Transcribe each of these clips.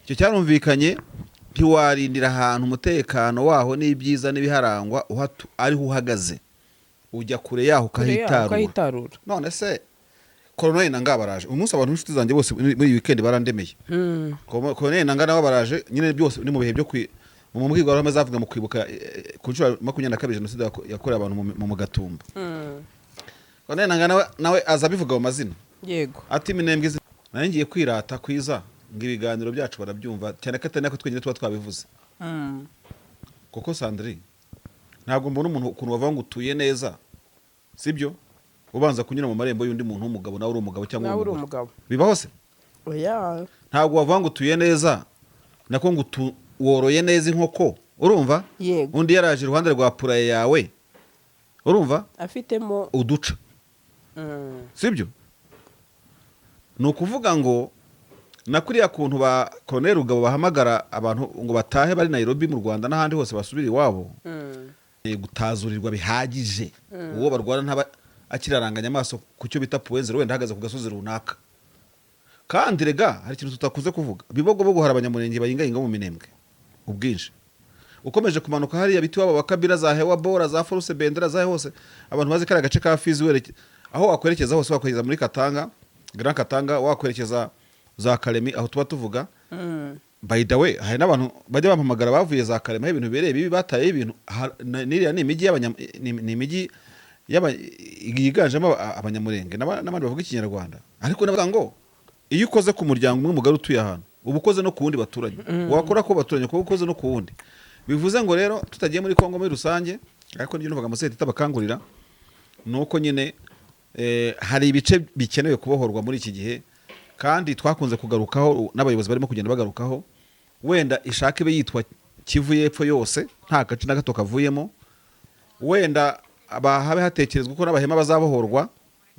Icyo cyarumvikanye. Ntiwarindira ahantu umutekano waho n'ibyiza n'ibiharangwa ariho uhagaze, ujya kure yaho Kure yaho ukahitarura. Ukahitarura. None se Koroneli Nanga baraje uyu munsi? Abantu b'inshuti zanjye bose muri iyi weekend barandemeye. Koroneli Nanga nabo baraje nyine, byose ni mu bihe byo mu mbwirwaruhame zavuga mu kwibuka ku nshuro ya 22 jenoside yakorewe abantu mu Gatumba. Koroneli Nanga nawe aza abivuga mu mazina. Ati Minembwe nari ngiye kwirata kwiza ngo ibiganiro byacu barabyumva cyane, ko atari nako twenyine tuba twabivuze. Kuko Sandrine, ntabwo mbona umuntu ukuntu bavuga ngo utuye neza, sibyo, ubanza kunyura mu marembo y'undi muntu w'umugabo, nawe uri umugabo cyangwa nawe uri umugore. Umugabo. Bibaho se? Oya. Ntabwo wavuga ngo utuye neza, nako ngo woroye neza inkoko, urumva? Undi yaraje iruhande rwa poulailler yawe, urumva? Afitemo uduca. Sibyo? Ni ukuvuga ngo na kuriya kuntu ba Colonel Rugabo bahamagara abantu ngo batahe bari Nairobi, mu Rwanda n'ahandi hose, basubire iwabo. Gutazurirwa bihagije, uwo barwana ntaba akiraranganya amaso ku cyo bita point zéro, wenda ahagaze ku gasozi runaka. Kandi rega hari ikintu tutakuze kuvuga: Bibogobogo hari Abanyamurenge bayingayinga mu Minembwe ubwinshi. Ukomeje kumanuka hariya biti wabo wa Kabila, za Hewa Bora, za Force Bendera, za hose, abantu bazi kariya gace ka Fizi, aho wakwerekeza hose, wakwerekeza muri Katanga, Grand Katanga, wakwerekeza za Kalemi, aho tuba tuvuga. By the way, hari n'abantu bajya bampamagara bavuye za Kalemi, aho ibintu bibereye bibi, bataye ibintu. N'iriya ni imijyi ni imijyi yiganjemo Abanyamurenge n'abandi bavuga Ikinyarwanda. Ariko navuga ngo iyo ukoze ku muryango umwe mugari utuye ahantu, uba ukoze no ku wundi baturanye, wakora ku baturanye kuba ukoze no ku wundi. Bivuze ngo rero tutagiye muri Kongo muri rusange, ariko nibyo numvaga Museti itabakangurira, ni uko nyine hari ibice bikenewe kubohorwa muri iki gihe, kandi twakunze kugarukaho n'abayobozi barimo kugenda bagarukaho. Wenda ishaka ibe yitwa Kivu y'Epfo yose, nta gace na gato kavuyemo. Wenda habe hatekerezwa ko n'Abahema bazabohorwa,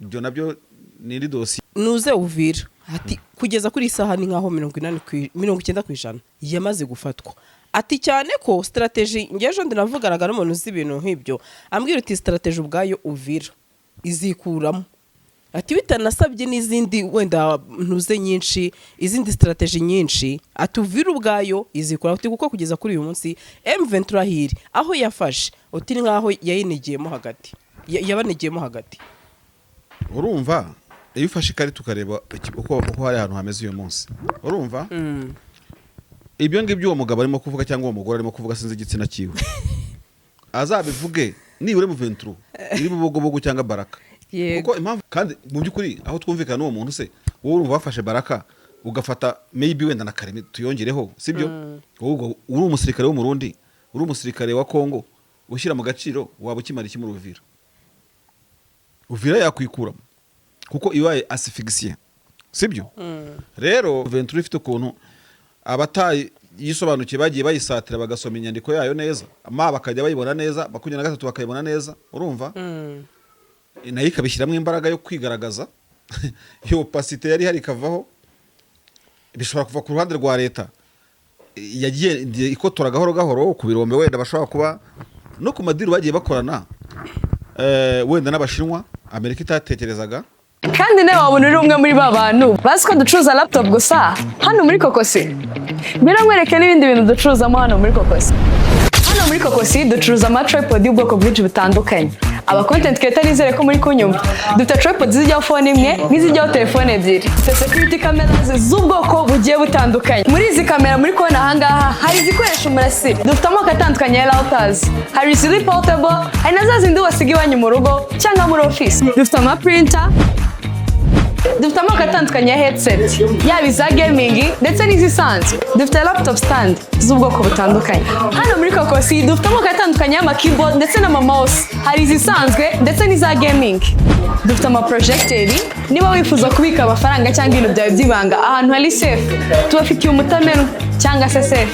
ibyo nabyo ni indi dosiye. Nuze Uvira, ati kugeza kuri iyi saha ni nkaho 80 90% yamaze gufatwa. Ati cyane ko stratégie, ngejo ndinavuganaga n'umuntu uzi ibintu nk'ibyo, ambwira uti stratégie ubwayo Uvira izikuramo, ati bitanasabye n'izindi wenda ntuze nyinshi, izindi stratégie nyinshi, ati Uvira ubwayo izikura, ati kuko kugeza kuri uyu munsi M23 hiri aho yafashe, uti ni nkaho yayinigiyemo hagati, yabanigiyemo hagati. Urumva, iyo ufashe ikarita ukareba uko hari ahantu hameze uyu munsi, urumva, ibyo ngibyo uwo mugabo arimo kuvuga cyangwa uwo mugore arimo kuvuga, sinzi igitsina cyiwe, azabivuge nibura mu venturu iri Bubogobogo cyangwa Baraka. Kuko impamvu kandi mu by'ukuri aho twumvikana n'uwo muntu se, wowe urumva wafashe Baraka, ugafata maybe wenda na Karemi tuyongereho, sibyo? Wowe ubwo uri umusirikare w'Umurundi, uri umusirikare wa Kongo, ushyira mu gaciro, waba ukimara iki muri Uvira? Uvira yakwikuramo kuko ibaye asphyxié, sibyo? Rero ventura ifite ukuntu abatayisobanukiwe bagiye bayisatira, bagasoma inyandiko yayo neza, ma bakajya bayibona neza, 23 bakayibona neza, urumva, nayo ikabishyiramo imbaraga yo kwigaragaza, iyo opacité yari ihari ikavaho. Bishobora kuva ku ruhande rwa leta yagiye ikotora gahoro gahoro ku birombe, wenda bashobora kuba no ku ma deal bagiye bakorana, wenda n'Abashinwa, Amerika itatekerezaga. Kandi nawe wabona uri umwe muri ba bantu bazi ko ducuruza laptop gusa hano muri Kokosi. Ngwino nkwereke n'ibindi bintu ducuruzamo hano muri Kokosi. Hano muri Kokosi ducuruza ama tripod y'ubwoko bwinshi butandukanye. Aba content creator, nizere ko muri kunyumva. Dufite tripod zijyaho phone imwe n'izijyaho telefone ebyiri. Dufite security cameras z'ubwoko bugiye butandukanye. Muri izi kamera muri kubona ahangaha hari izikoresha umurasire. Dufite amoko atandukanye ya routers, hari iziri portable, hari na za zindi wasiga iwanyu mu rugo cyangwa muri office. Dufite ama printer. Dufite amoko atandukanye ya headset, yaba iza gaming ndetse n'izisanzwe. Dufite laptop stand z'ubwoko butandukanye. Hano muri Kokosi dufite amoko atandukanye y'ama keyboard ndetse n'ama mouse, hari izisanzwe ndetse n'iza gaming. Dufite ama projecteur. Niba wifuza kubika amafaranga cyangwa ibintu byawe by'ibanga ahantu hari safe, tubafitiye umutamenwa cyangwa se safe.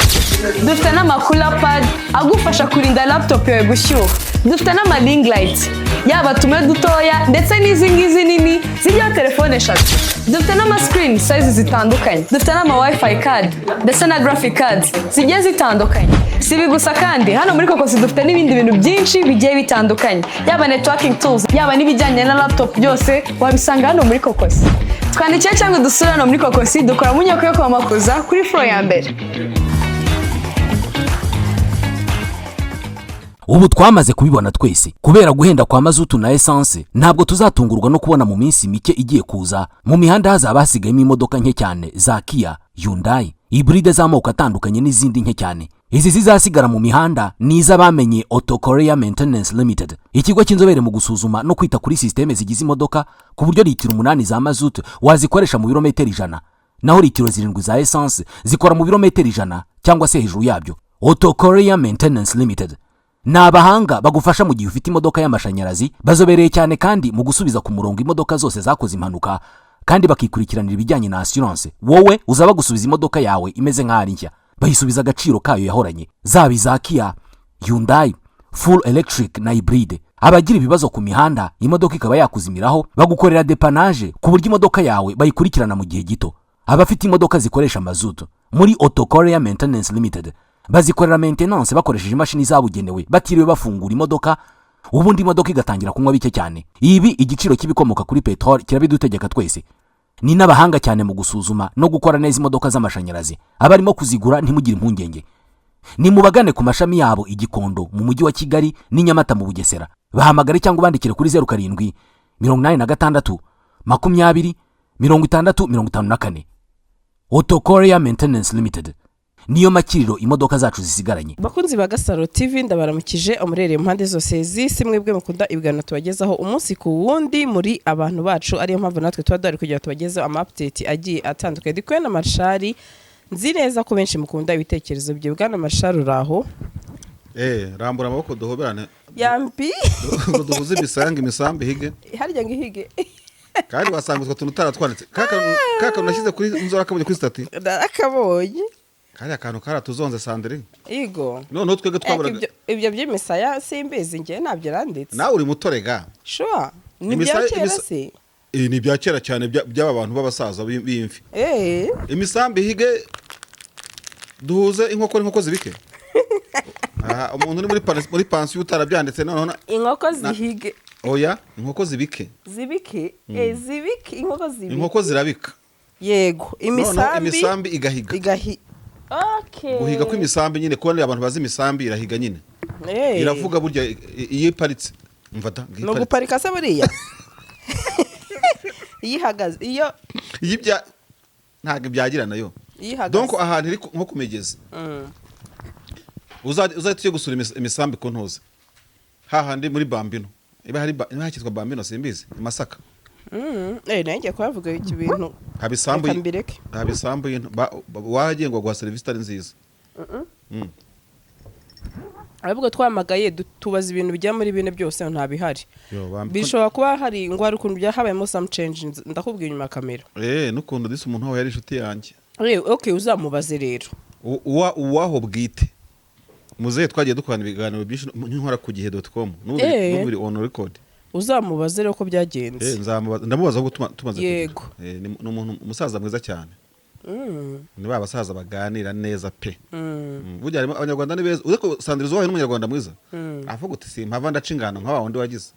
Dufite n'ama cooler pad agufasha kurinda laptop yawe gushyuha. Dufite n'ama ring light, yaba tumwe dutoya ndetse n'izi ngizi nini zijyaho telefone eshatu. Dufite n'ama screen size zitandukanye. Dufite n'ama wifi card ndetse na graphic cards zigiye zitandukanye. Si ibi gusa kandi, hano muri Kokosi dufite n'ibindi bintu byinshi bigiye bitandukanye, yaba networking tools, yaba n'ibijyanye na laptop, byose wabisanga hano muri Kokosi. Twandikire cyangwa dusure hano muri Kokosi, dukora mu nyubako yo kwa Makuza kuri floor ya mbere. Ubu twamaze kubibona twese, kubera guhenda kwa mazutu na esanse, ntabwo tuzatungurwa no kubona mu minsi mike igiye kuza mu mihanda hazaba hasigayemo imodoka nke cyane za Kia, Hyundai, hybride z'amoko atandukanye n'izindi nke cyane. Izi zizasigara mu mihanda ni iz'abamenye Auto Korea Maintenance Limited, ikigo cy'inzobere mu gusuzuma no kwita kuri sisiteme zigize imodoka, ku buryo litiro 8 za mazutu wazikoresha mu birometero 100, naho litiro 7 za esanse zikora mu birometero 100 cyangwa se hejuru yabyo. Auto Korea Maintenance Limited ni abahanga bagufasha mu gihe ufite imodoka y'amashanyarazi, bazobereye cyane kandi mu gusubiza ku murongo imodoka zose zakoze impanuka, kandi bakikurikiranira ibijyanye na assurance. Wowe uzaba gusubiza imodoka yawe imeze nk'aho ari nshya, bayisubiza agaciro kayo yahoranye, zaba iza Kia, Hyundai, full electric na hybride. Abagira ibibazo ku mihanda, imodoka ikaba yakuzimiraho, bagukorera dépannage ku buryo imodoka yawe bayikurikirana mu gihe gito. Abafite imodoka zikoresha mazutu, muri Auto Korea Maintenance Limited bazikorera maintenance bakoresheje imashini zabugenewe, batiriwe bafungura imodoka, ubundi imodoka igatangira kunywa bike cyane. Ibi igiciro cy'ibikomoka kuri peteroli kirabidutegeka twese. Ni n'abahanga cyane mu gusuzuma no gukora neza imodoka z'amashanyarazi. Abarimo kuzigura, ntimugire impungenge, ni mubagane ku mashami yabo i Gikondo mu Mujyi wa Kigali n'i Nyamata mu Bugesera. Bahamagare cyangwa ubandikire kuri 0786 20 60 54. Auto Korea Maintenance Limited niyo makiriro imodoka zacu zisigaranye. Bakunzi ba Gasaro TV, ndabaramukije umurereye mu mpande zose z'isi. Mwebwe mukunda ibiganiro tubagezaho umunsi ku wundi, muri abantu bacu, ariyo mpamvu natwe tuba duhari kugira ngo tubagezeho ama update agiye atandukanye. Dukwiye na Marshari, nzi neza ko benshi mukunda ibitekerezo bye. Bwana Marshari, uraho? Rambura amaboko duhoberane. Yambi. Ngo duhuze imisanga, imisambi ihige. Harya ngo ihige? Kandi wasanga utwo tuntu utaratwanditse, ka kantu nashyize kuri nzora kabonye kuri status. Narakabonye. Kariya kantu karatuzonze, Sandrine. Igo. Noneho twebwe twaburaga. Ibyo by'imisaya simbizi, njye ntabyo nanditse. Nawe uri mutorega. Sure, ni ibya kera se? Ni ibya kera cyane, by'aba bantu b'abasaza b'imvi. Imisambi ihige, duhuze inkoko n'inkoko zibike. Aha, umuntu uri muri pansiyo utarabyanditse noneho Inkoko zihige? Oya, inkoko zibike. Zibike, zibike, inkoko zibike. Inkoko zirabika. Yego. Noneho Imisambi imisambi igahiga. Igahi, okay. Guhiga kw'imisambi nyine, kubona abantu bazi imisambi irahiga nyine. Iravuga burya iyo iparitse, mfata Ni uguparika se buriya iyo ihagaze, iyo Iyo ibya ntabwo ibyagira nayo. Iyo ihagaze. Donc ahantu iri nko ku migezi, uzajya tujye gusura imisambi ku ntuza hahandi muri Bambino, iba hari niba hakitwa Bambino simbizi, i Masaka. Nayo ngiye kuhavuga iki bintu. Haba isambu Reka mbireke. Haba isambu wahagiye ngo guha serivisi itari nziza. Ahubwo twamagaye tubaza ibintu bijya muri bine byose nta bihari. Yo, Bishobora kuba hari ngo hari ukuntu byahabayemo some change, ndakubwira inyuma ya kamera. N'ukuntu disi umuntu wawe yari inshuti yanjye. Okay, uzamubaze rero. Uwaho bwite muzehe twagiye dukorana ibiganiro byinshi nkora ku gihe.com, n'ubu n'ubu biri on record. Uzamubaze rero ko byagenze. Nzamubaza, ndamubaza ahubwo tumaze kugira. Yego. Ni umuntu umusaza mwiza cyane. Ni ba basaza baganira neza pe. Burya harimo Abanyarwanda ni beza, ureko Sandrizo wawe n'Umunyarwanda mwiza, avuga uti simpava ndaca ingano nka wa wundi wagize.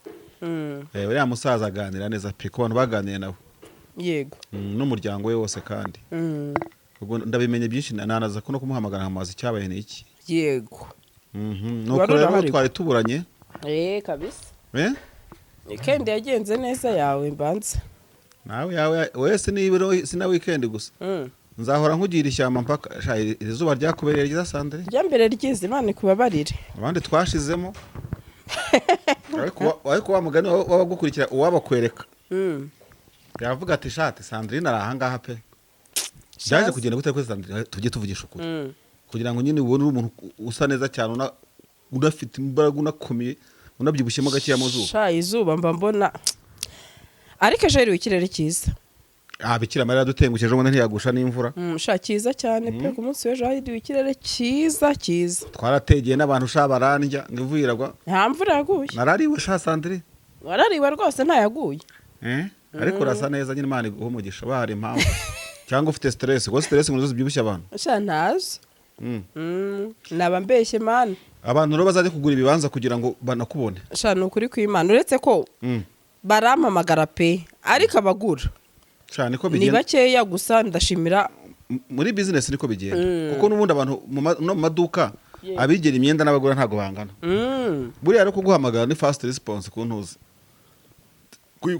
Uriya musaza aganira neza pe, ku bantu baganiye nawe. N'umuryango we wose kandi. Ubwo ndabimenye byinshi, nanaza ko no kumuhamagara nkamubaza icyabaye ni iki. Nuko Wari rero urahari? twari tuburanye. Kabisa. Eh? Weekend yagenze neza yawe mbanza? Nawe yawe wese niba sina weekend gusa. Nzahora nkugira ishyamba mpaka sha, iri zuba ryakubereye ryiza, Sandre. Rya mbere ryiza, Imana ikubabarire. Abandi twashizemo, ariko wa mugani w'abagukurikira uwabakwereka yavuga ati shati Sandrine ari ahangaha pe. Byaje kugenda gute kuri Sandrine? Tujye tuvugisha ukuri. Kugira ngo nyine ubone uri umuntu usa neza cyane, unafite imbaraga, unakomeye, unabyibushyemo gakeya mu zuba. Sha, izuba mba mbona, ariko ejo hiriwe ikirere cyiza. Ah, Bikira Mariya yadutengushye ejo bundi ntiyagusha n'imvura. Sha, cyiza cyane pe, ku munsi w'ejo hiriwe ikirere cyiza cyiza. Twarategeye n'abantu sha, barandya ngo imvura iragwa. Nta mvura yaguye. Narariwe sha, Sandrine. Warariwe rwose, ntayaguye. Ariko urasa neza nyine, Imana iguha umugisha. Bahari impamvu cyangwa ufite stress, kuko stress ngo nizo zibyibushya abantu. Sha, ntazo. Naba mbeshye mana. Abantu rero bazajya kugura ibibanza kugira ngo banakubone. Sha, ni ukuri kw'Imana, uretse ko barampamagara pe, ariko abagura Cyane ko Ni bigenda. bakeya gusa, ndashimira. Muri business niko bigenda, kuko n'ubundi abantu no mu maduka, abigera imyenda n'abagura ntabwo bangana. Buriya rero kuguhamagara ni fast response ku ntuzi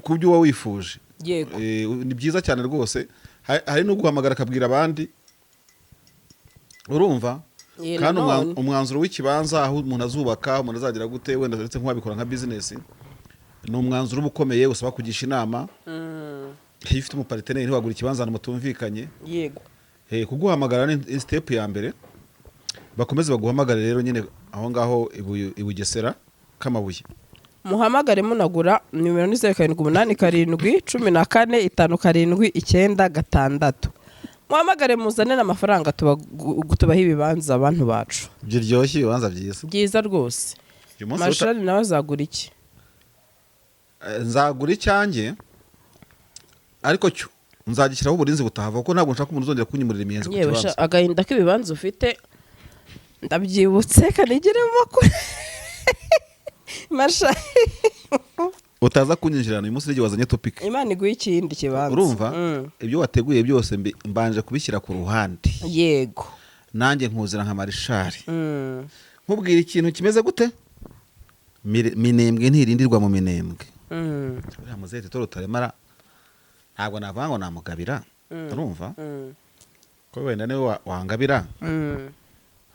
ku byo uba wifuje. Ni byiza cyane rwose. Hari n'uguhamagara akabwira abandi, urumva? Kandi Nanone. umwanzuro w'ikibanza, aho umuntu azubaka, umuntu azagira gute, wenda ndetse nk'uwabikora nka business, ni umwanzuro uba ukomeye usaba kugisha inama. Iyo ufite umupartner, ntiwagura ikibanza ahantu mutumvikanye. Kuguhamagara ni step ya mbere. Bakomeze baguhamagare rero nyine aho ngaho i Bugesera k'amabuye. Muhamagare munagura, nimero ni 0787145796. Muhamagare muzane n'amafaranga, tubahe ibibanza abantu bacu. Biryoshye, ibibanza byiza. Byiza rwose. Uyu munsi Mashari nawe azagura iki? Nzagura icyanjye, ariko cyo nzagishyiraho uburinzi butahava, kuko ntabwo nshaka umuntu uzongera kunyimurira imiyenzi ku Yewe sha, kibanza. agahinda k'ibibanza ufite ndabyibutse, kanigire mu makuru, Masha. Utaza kunyinjirana uyu munsi n'igihe wazanye topic. Imana iguhe ikindi kibanza. Urumva, ibyo wateguye byose mbanje kubishyira ku ruhande. Nanjye nkuzira nka marishari, nkubwira ikintu kimeze gute. Minembwe ntirindirwa mu Minembwe. Uriya muzehe Tito Rutaremara, ntabwo navuga ngo namugabira, urumva, ko wenda niwe wangabira.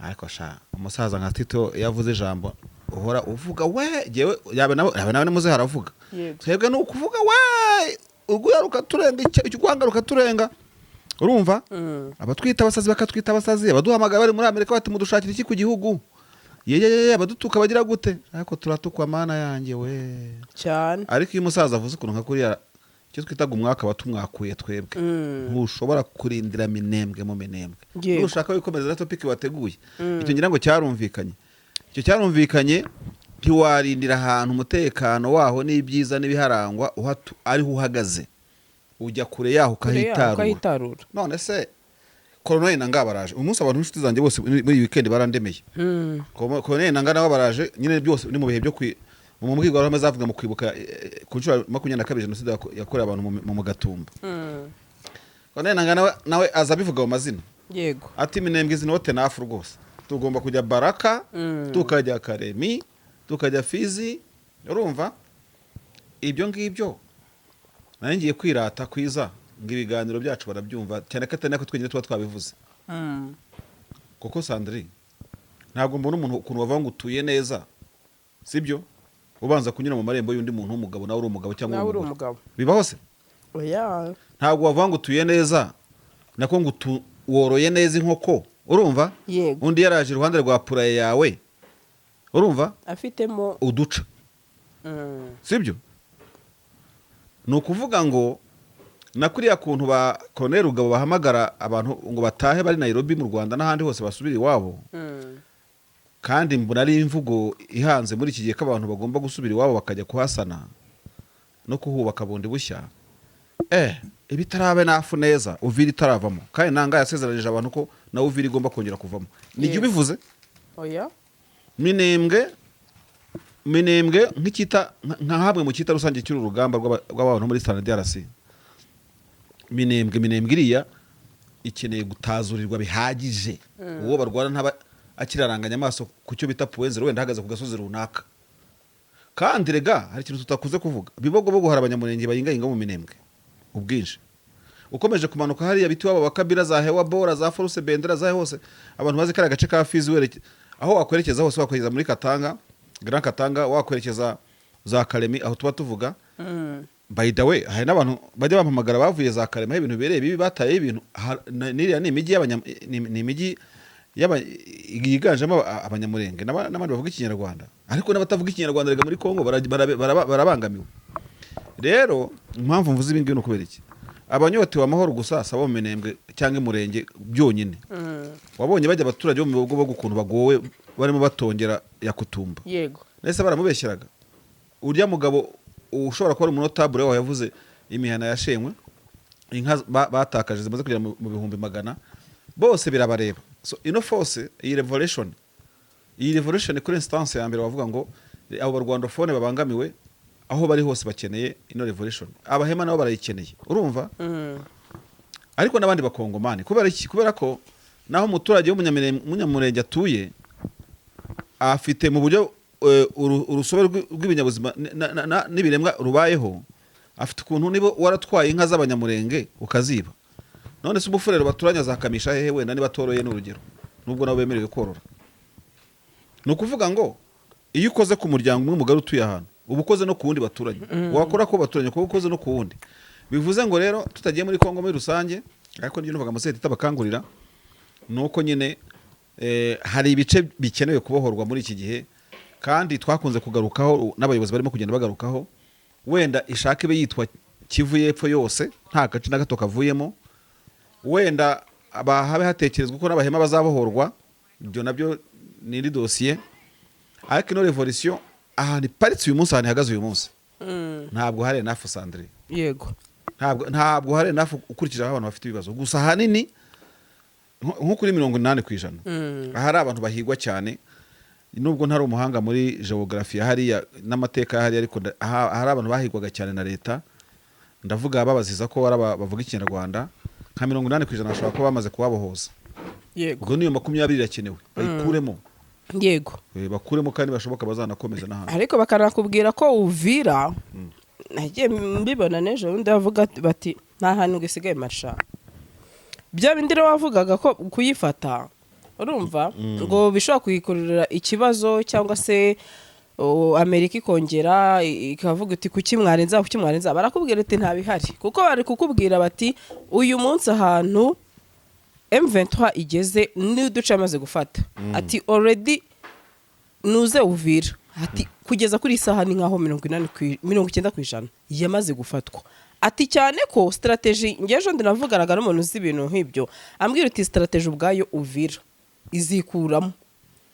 Ariko sha, umusaza nka Tito iyo avuze ijambo, uhora uvuga we. Jyewe yaba nawe nimuzehe aravuga. Twebwe ni ukuvuga we, urwuya rukaturenga, icyo urwanga rukaturenga, urumva? Abatwita abasazi bakatwita abasazi, abaduhamagara bari muri Amerika bati: "Mudushakira iki ku gihugu?" Yeyeye, abadutuka bagira gute, ariko turatukwa, Mana yanjye we. Cyane. Ariko iyo umusaza avuze ukuntu nka kuriya, icyo twitaga umwaka batumwakuye twebwe. Ntushobora kurindira Minembwe mu Minembwe. Nushaka wikomereza na topic wateguye. Icyo ngira ngo cyarumvikanye, icyo cyarumvikanye. Ntiwarindira ahantu umutekano waho n'ibyiza n'ibiharangwa ariho uhagaze, ujya kure yaho, Kure yaho, ukahitarura. Ukahitarura. None se Koroneli Nanga baraje uyu munsi? Abantu b'inshuti zanjye bose muri iyi weekend barandemeye. Koroneli Nanga nabo baraje nyine, byose ni mu bihe byo mu mbwirwaruhame zavuga mu kwibuka ku nshuro ya 22 jenoside yakorewe abantu mu Gatumba. Koroneli Nanga nawe aza abivuga mu mazina, ati: "Minembwe izi note nafu rwose, tugomba kujya Baraka, tukajya Karemi, tukajya Fizi." Urumva ibyo ngibyo, nari ngiye kwirata kwiza ngo ibiganiro byacu barabyumva cyane, ko atari nako twenyine tuba twabivuze. Kuko Sandrine, ntabwo mbona umuntu ukuntu bavuga ngo utuye neza, sibyo, ubanza kunyura mu marembo y'undi muntu w'umugabo, nawe uri umugabo cyangwa Nawe uri uri umugore. umugabo. Bibaho se? Oya. Ntabwo wavuga ngo utuye neza, nako ngo woroye neza inkoko, urumva, undi yaraje iruhande rwa poulailler yawe, urumva, Afitemo uduca. Sibyo? Ni ukuvuga ngo na kuriya kuntu ba Colonel Rugabo bahamagara abantu ngo batahe bari Nairobi, mu Rwanda n'ahandi hose, basubire iwabo. Kandi mbona ari imvugo ihanze muri iki gihe, ko abantu bagomba gusubira iwabo bakajya kuhasana no kuhubaka bundi bushya. Ibitarabe nafu neza, Uvira itaravamo, kandi Nanga yasezeranije abantu ko na Uvira igomba kongera kuvamo, nijye ubivuze. Oya. Minembwe nk'icyita, nka hamwe mu cyita rusange cy'uru rugamba rw'abantu muri SAMIDRC, Minembwe iriya ikeneye gutazurirwa bihagije, uwo barwana ntaba akiraranganya amaso ku cyo bita point zéro, wenda ahagaze ku gasozi runaka. Kandi rega hari ikintu tutakuze kuvuga: Bibogobogo hari Abanyamurenge bayingayinga mu Minembwe ubwinshi. Ukomeje kumanuka hariya biti wabo bakabira za Hewa Bora, za Force Bendera, za hose, abantu bazi kariya gace ka Fizi, aho wakwerekeza hose, wakwerekeza muri Katanga, Grand Katanga, wakwerekeza za Karemi, aho tuba tuvuga. By the way, hari n'abantu bajya bampamagara bavuye za Karemi, aho ibintu bibereye bibi, bataye ibintu. N'iriya ni imijyi ni imijyi yiganjemo Abanyamurenge n'abandi bavuga Ikinyarwanda, ariko n'abatavuga Ikinyarwanda rega muri Kongo barabangamiwe. Rero impamvu mvuze ibi ngibi ni ukubera iki? Abanyotewe amahoro gusa si abo mu Minembwe cyangwa Umurenge byonyine. Wabonye bajya abaturage bo mu Bibogobogo ukuntu bagowe, barimo batongera Yakutumba? Yego. Nese baramubeshyeraga? Urya mugabo ushobora kuba ari umunotable waho yavuze imihana yashenywe, inka batakaje zimaze kugera mu bihumbi magana, bose birabareba. So ino force, iyi revolution, kuri instance ya mbere wavuga ngo abo barwandophone babangamiwe. Aho bari hose bakeneye ino revolution. Abahema nabo barayikeneye, urumva? Ariko n'abandi Bakongomani. Kubera iki? Kubera ko naho umuturage w'Umunyamurenge atuye, afite mu buryo urusobe rw'ibinyabuzima n'ibiremwa rubayeho, afite ukuntu niba waratwaye inka z'Abanyamurenge ukaziba, none se Umufurero baturanye azakamisha hehe? Wenda niba atoroye, ni urugero, nubwo nabo bemerewe korora. Ni ukuvuga ngo iyo ukoze ku muryango umwe mugari utuye ahantu, uba ukoze no ku wundi baturanye. Wakora ku baturanye kuba ukoze no ku wundi. Bivuze ngo rero tutagiye muri Kongo muri rusange, ariko nibyo numvaga Museti itabakangurira, ni uko nyine hari ibice bikenewe kubohorwa muri iki gihe, kandi twakunze kugarukaho n'abayobozi barimo kugenda bagarukaho. Wenda ishaka ibe yitwa Kivu y'Epfo yose, nta gace na gato kavuyemo. Wenda habe hatekerezwa ko n'Abahema bazabohorwa, ibyo nabyo ni indi dosiye. Ariko ino revolution ahantu iparitse uyu munsi, ahantu ihagaze uyu munsi, ntabwo hari enough, Sandrine. Ntabwo hari enough ukurikije aho abantu bafite ibibazo. Gusa ahanini nko kuri 80%, ahari abantu bahigwa cyane, nubwo ntari umuhanga muri geography hariya n'amateka ya hariya, ariko ahari abantu bahigwaga cyane na leta, ndavuga babaziza ko ari bavuga Ikinyarwanda, nka 80% bashobora kuba bamaze kubabohoza. Ubwo niyo 20 irakenewe bayikuremo. Bakuremo kandi bashoboka bazanakomeza n'ahandi. Ariko bakanakubwira ko Uvira, nagiye mbibona n'ejo bundi, bavuga bati nta hantu gisigaye marsha. Bya bindi rero wavugaga ko kuyifata, urumva ngo bishobora kuyikururira ikibazo, cyangwa se Amerika ikongera ikavuga iti kuki mwarenza, kuki mwarenza? Barakubwira ati nta bihari, kuko bari kukubwira bati uyu munsi ahantu M23 igeze n'uduce yamaze gufata, ati already nuze Uvira, ati kugeza kuri iyi saha ni nkaho 80, 90% yamaze gufatwa. Ati cyane ko strategy, ngejo ndinavuganaga n'umuntu uzi ibintu nk'ibyo, ambwira uti strategy ubwayo Uvira izikuramo,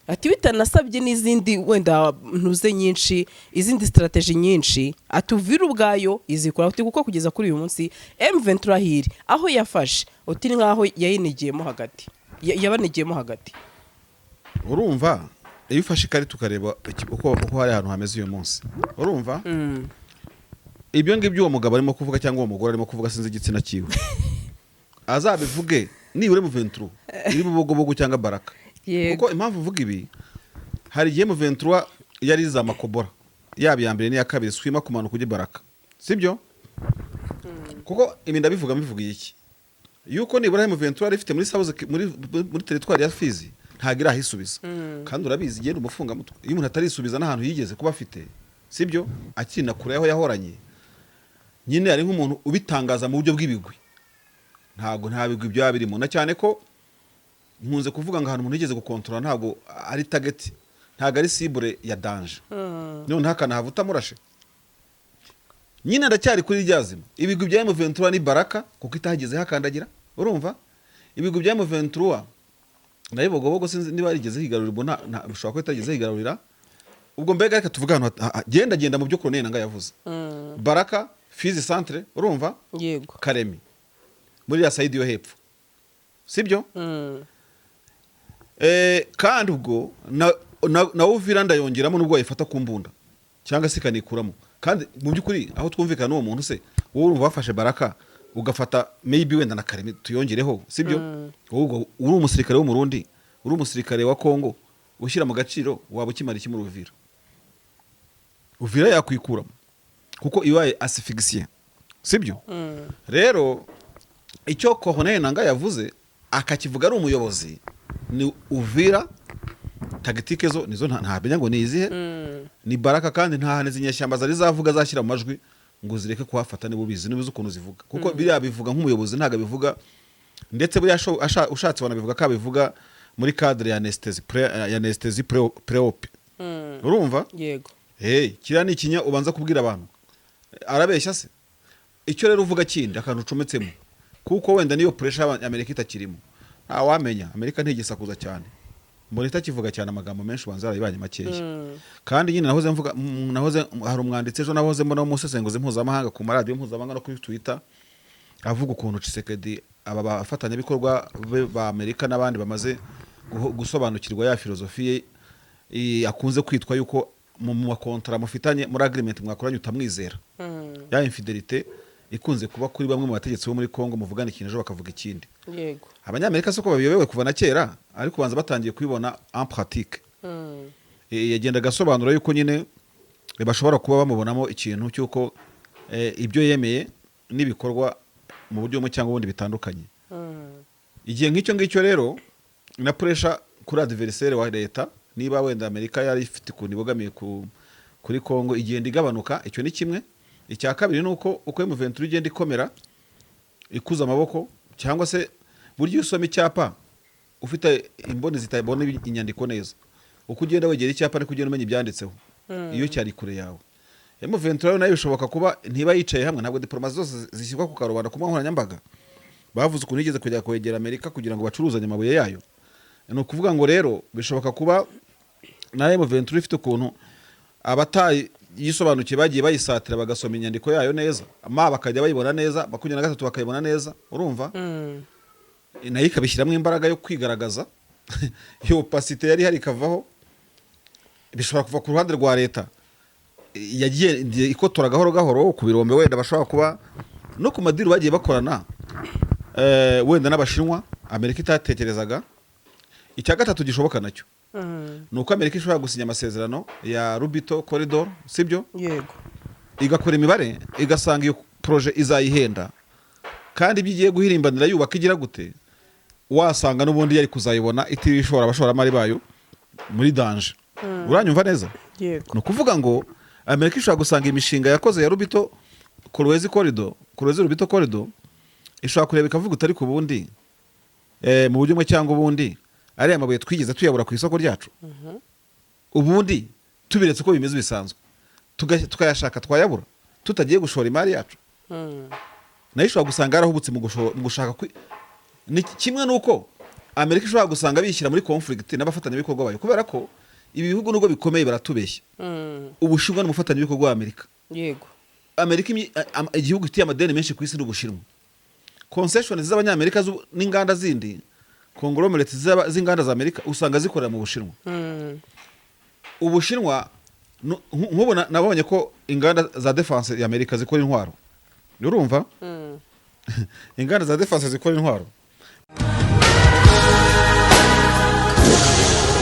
ati bitanasabye n'izindi wenda ntuze nyinshi, izindi strategy nyinshi, ati Uvira ubwayo izikura, ati kuko kugeza kuri uyu munsi M23 hiri aho yafashe, uti ni nkaho yayinigiyemo hagati, yabanigiyemo hagati. Urumva iyo ufashe ikarita ukareba uko hari ahantu hameze uyu munsi, urumva ibyo ngibyo uwo mugabo arimo kuvuga cyangwa uwo mugore arimo kuvuga, sinzi igitsina cyiwe, azabivuge nibura mu 23 iri Bubogobogo cyangwa Baraka. Kuko impamvu uvuga ibi, hari igihe mu 23 yari za makobora, yaba iya mbere n'iya kabiri, swima kumanuka ujya Baraka, sibyo? Kuko ibi ndabivuga mbivuga iki, yuko nibura mu 23 yari ifite muri South, muri teritwari ya Fizi, ntabwo irahisubiza. Kandi urabizi, igenda umufungamutwe iyo umuntu atarisubiza n'ahantu yigeze kuba afite, sibyo? Akina kure aho yahoranye nyine, ari nk'umuntu ubitangaza mu buryo bw'ibigwi. Ntabwo nta bigwi byaba birimo, na cyane ko nkunze kuvuga ngo ahantu umuntu yigeze gukontorora ntabwo ari target, ntabwo ari cible ya danger. None hakanahava utamurashe nyine. Ndacyari kuri rya zima, ibigwi bya M23 ni Baraka, kuko itahageze hakandagira. Urumva ibigwi bya M23 na Bibogobogo, sinzi niba yarigeze higarurira, ubwo bishobora kuba itageze higarurira. Ubwo mbega reka tuvuge ahantu genda genda mu byo Colonel Nanga yavuze: Baraka, Fizi centre, urumva? Yego. Karemi muri ya side yo hepfo, sibyo? Kandi ubwo na Uvira ndayongeramo, nubwo wayifata ku mbunda cyangwa se ikanikuramo. Kandi mu by'ukuri aho twumvikana n'uwo muntu se, wowe urumva wafashe Baraka, ugafata maybe wenda na Karemi tuyongereho, sibyo? Wowe ubwo uri umusirikare w'Umurundi, uri umusirikare wa Kongo, ushyira mu gaciro, waba ukimara iki muri Uvira? Uvira yakwikuramo kuko ibaye asphyxié, sibyo? Rero icyo Corneille Nanga yavuze, akakivuga ari umuyobozi, ni Uvira. Tactique zo nizo ntamenya ngo ni izihe, ni Baraka. Kandi nta hantu izi nyeshyamba zari zavuga, zashyira mu majwi ngo zireke kuhafata. Niba ubizi, niba uzi ukuntu zivuga, kuko biriya bivuga nk'umuyobozi, ntabwo abivuga. Ndetse buriya ushatse wanabivuga ko abivuga muri cadre ya anesthésie pré, ya anesthésie pré-op, urumva? Yego. Hey, kiriya ni ikinya ubanza kubwira abantu, arabeshya se? Icyo rero uvuga kindi, akantu ucometsemo, kuko wenda niyo pressure y'Amerika itakirimo, ntawamenya. Amerika ntigisakuza cyane, mbona itakivuga cyane amagambo menshi, ubanza yarayibanye makeya. Kandi nyine nahoze mvuga, nahoze hari umwanditsi ejo nahoze mbona w'umusesenguzi mpuzamahanga ku maradiyo mpuzamahanga no kuri Twitter, avuga ukuntu Tshisekedi, aba bafatanyabikorwa be ba Amerika n'abandi bamaze gusobanukirwa ya filozofi ye, akunze kwitwa yuko mu makontara mufitanye, muri agreement mwakoranye, utamwizera. Ya infidélité ikunze kuba kuri bamwe mu bategetsi bo muri Kongo, muvugana ikintu, ejo bakavuga ikindi. Abanyamerika siko babiyobewe kuva na kera, ariko banza batangiye kubibona en pratique. Yagendaga asobanura yuko nyine bashobora kuba bamubonamo ikintu cy'uko ibyo yemeye n'ibikorwa mu buryo bumwe cyangwa ubundi bitandukanye. Igihe nk'icyo ngicyo rero, na pressure kuri adversaire wa leta, niba wenda Amerika yari ifite ukuntu ibogamiye kuri Kongo, igenda igabanuka. Icyo ni kimwe. Icya kabiri ni uko uko M23 igenda ikomera, ikuza amaboko, cyangwa se burya iyo usoma icyapa ufite imboni zitabona inyandiko neza, uko ugenda wegera icyapa niko ugenda umenya ibyanditseho iyo cyari kure yawe. M23 rero nayo bishoboka kuba ntiba yicaye hamwe. Ntabwo diplomasi zose zishyirwa ku karubanda ku mbuga nkoranyambaga. Bavuze ukuntu yigeze kujya kwegera Amerika kugira ngo bacuruzanye amabuye yayo. Ni ukuvuga ngo rero bishoboka kuba na M23 ifite ukuntu abatayisobanukiwe bagiye bayisatira, bagasoma inyandiko yayo neza, ma bakajya bayibona neza, 23 bakayibona neza. Urumva, nayo ikabishyiramo imbaraga yo kwigaragaza, iyo opacité yari ihari ikavaho. Bishobora kuva ku ruhande rwa leta yagiye ikotora gahoro gahoro ku birombe, wenda bashobora kuba no ku ma deal bagiye bakorana, wenda n'Abashinwa Amerika itatekerezaga. Icya gatatu gishoboka nacyo ni uko Amerika ishobora gusinya amasezerano ya Lobito Corridor, sibyo? Yego. Igakora imibare, igasanga iyo projet izayihenda, kandi ibyo igiye guhirimbanira yubaka igira gute, wasanga n'ubundi yari kuzayibona itiriwe ishora abashoramari bayo muri danger. Uranyumva neza? Yego. Ni ukuvuga ngo Amerika ishobora gusanga imishinga yakoze ya Lobito Kolwezi Corridor, Kolwezi Lobito Corridor, ishobora kureba ikavuga utari ku bundi, mu buryo bumwe cyangwa ubundi ariya mabuye twigeze tuyabura ku isoko ryacu. Ubundi tubiretse uko bimeze bisanzwe, tukayashaka twayabura tutagiye gushora imari yacu. Nayo ishobora gusanga yarahubutse mu gushaka ni kimwe n'uko Amerika ishobora gusanga bishyira muri conflict n'abafatanyabikorwa bayo, kubera ko ibi bihugu nubwo bikomeye baratubeshya. Ubushinwa ni umufatanyabikorwa wa Amerika. Amerika igihugu gifitiye amadeni menshi ku isi ni Ubushinwa. Concession z'Abanyamerika n'inganda zindi, conglomerates z'inganda za Amerika, usanga zikorera mu Bushinwa. Ubushinwa nk'ubu nabonye ko inganda za defense ya Amerika zikora intwaro, urumva, inganda za defense zikora intwaro.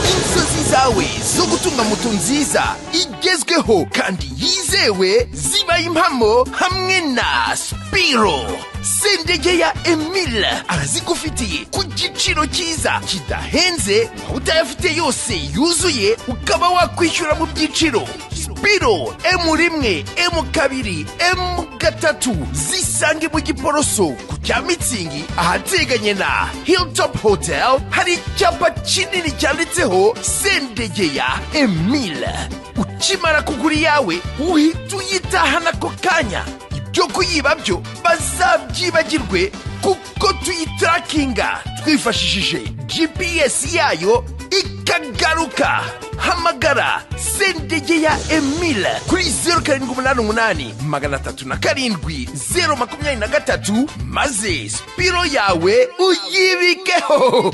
Inzozi zawe zo gutunga moto nziza igezweho kandi yizewe zibaye impamo hamwe na Spiro. Sendegeya Emile arazigufitiye ku giciro cyiza kidahenze, waba utayafite yose yuzuye ukaba wakwishyura mu byiciro. Spiro M1, M2, M3 zisange mu Giporoso ku cya Mitsingi, ahateganye na Hilltop Hotel. Hari icyapa kinini cyanditseho Sendegeya Emile. Ukimara kugura iyawe uhita uyitahana ako kanya. Ibyo kuyiba byo bazabyibagirwe, kuko tuyitarakinga twifashishije GPS yayo ikagaruka. Hamagara Sendegeya Emile kuri 0788 307 023, maze Spiro yawe uyibikeho.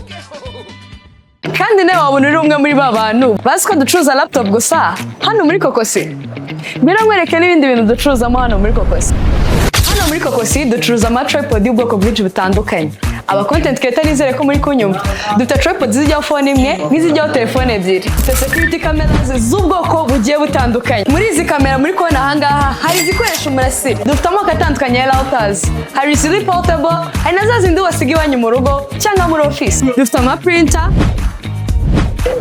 Kandi nawe wabona uri umwe muri ba bantu bazi ko ducuruza laptop gusa hano muri Kokosi. Ngwino nkwereke n'ibindi bintu ducuruzamo hano muri Kokosi. Hano muri Kokosi ducuruza ama tripod y'ubwoko bwinshi butandukanye. Aba content creator, nizere ko muri kunyumva. Dufite tripod zijyaho phone imwe n'izijyaho telefone ebyiri. Dufite security cameras z'ubwoko bugiye butandukanye. Muri izi kamera muri kubona ahangaha hari izikoresha umurasire. Dufite amoko atandukanye ya routers, hari iziri portable, hari na za zindi wasiga iwanyu mu rugo cyangwa muri office. Dufite ama printer.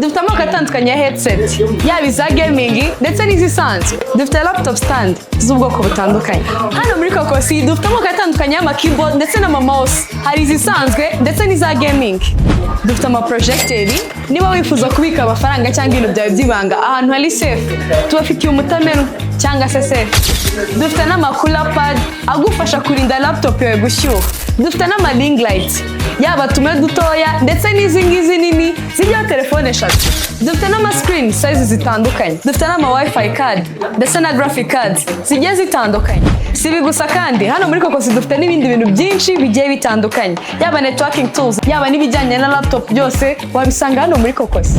Dufite amoko atandukanye ya headset, yaba iza gaming ndetse n'izisanzwe. Dufite laptop stand z'ubwoko butandukanye. Hano muri Kokosi dufite amoko atandukanye y'ama keyboard ndetse n'ama mouse, hari izisanzwe ndetse n'iza gaming. Dufite ama projecteur. Niba wifuza kubika amafaranga cyangwa ibintu byawe by'ibanga ahantu hari safe, tubafitiye umutamenwa cyangwa se safe. Dufite n'ama cooler pad agufasha kurinda laptop yawe gushyuha. Dufite n'ama ring light, yaba tumwe dutoya ndetse n'izi ngizi nini zijyaho telefone eshatu. Dufite n'ama screen size zitandukanye. Dufite n'ama wifi card ndetse na graphic cards zigiye zitandukanye. Si ibi gusa kandi, hano muri Kokosi dufite n'ibindi bintu byinshi bigiye bitandukanye, yaba networking tools, yaba n'ibijyanye na laptop, byose wabisanga hano muri Kokosi.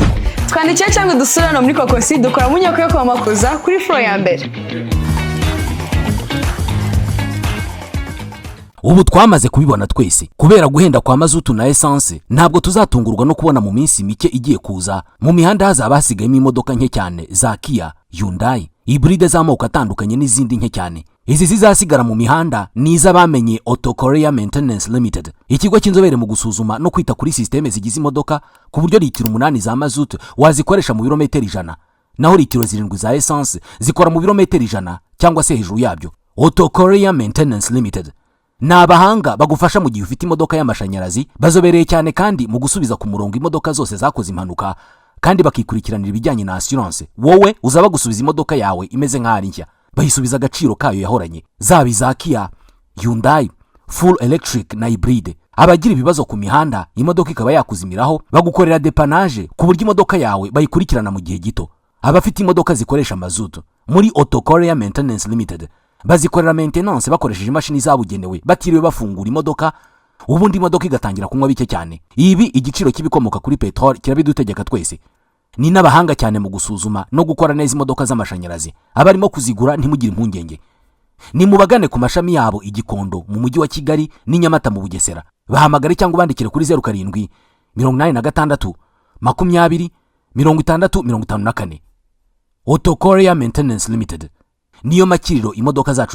Twandikire cyangwa udusure hano muri Kokosi, dukora mu nyubako yo kwa Makuza kuri floor ya mbere. Ubu twamaze kubibona twese, kubera guhenda kwa mazutu na esanse, ntabwo tuzatungurwa no kubona mu minsi mike igiye kuza mu mihanda hazaba hasigayemo imodoka nke cyane za Kia, Hyundai, hybride z'amoko atandukanye n'izindi nke cyane. Izi zizasigara mu mihanda ni iz'abamenye Auto Korea Maintenance Limited, ikigo cy'inzobere mu gusuzuma no kwita kuri sisiteme zigize imodoka, ku buryo litiro 8 za mazutu wazikoresha mu birometero 100, naho litiro 7 za esanse zikora mu birometero 100 cyangwa se hejuru yabyo. Auto Korea Maintenance Limited ni abahanga bagufasha mu gihe ufite imodoka y'amashanyarazi. Bazobereye cyane kandi mu gusubiza ku murongo imodoka zose zakoze impanuka, kandi bakikurikiranira ibijyanye na assurance. Wowe uzaba gusubiza imodoka yawe imeze nk'aho ari nshya, bayisubiza agaciro kayo yahoranye, zaba iza Kia, Hyundai, full electric na hybride. Abagira ibibazo ku mihanda, imodoka ikaba yakuzimiraho, bagukorera dépannage ku buryo imodoka yawe bayikurikirana mu gihe gito. Abafite imodoka zikoresha mazutu, muri Auto Korea Maintenance Limited bazikorera maintenance bakoresheje imashini zabugenewe, batiriwe bafungura imodoka, ubundi imodoka igatangira kunywa bike cyane. Ibi igiciro cy'ibikomoka kuri peteroli kirabidutegeka twese. Ni n'abahanga cyane mu gusuzuma no gukora neza imodoka z'amashanyarazi. Abarimo kuzigura, ntimugire impungenge, ni mubagane ku mashami yabo i Gikondo mu Mujyi wa Kigali n'i Nyamata mu Bugesera. Bahamagare cyangwa ubandikire kuri 0786 20 60 54. Auto Korea Maintenance Limited niyo makiriro imodoka zacu.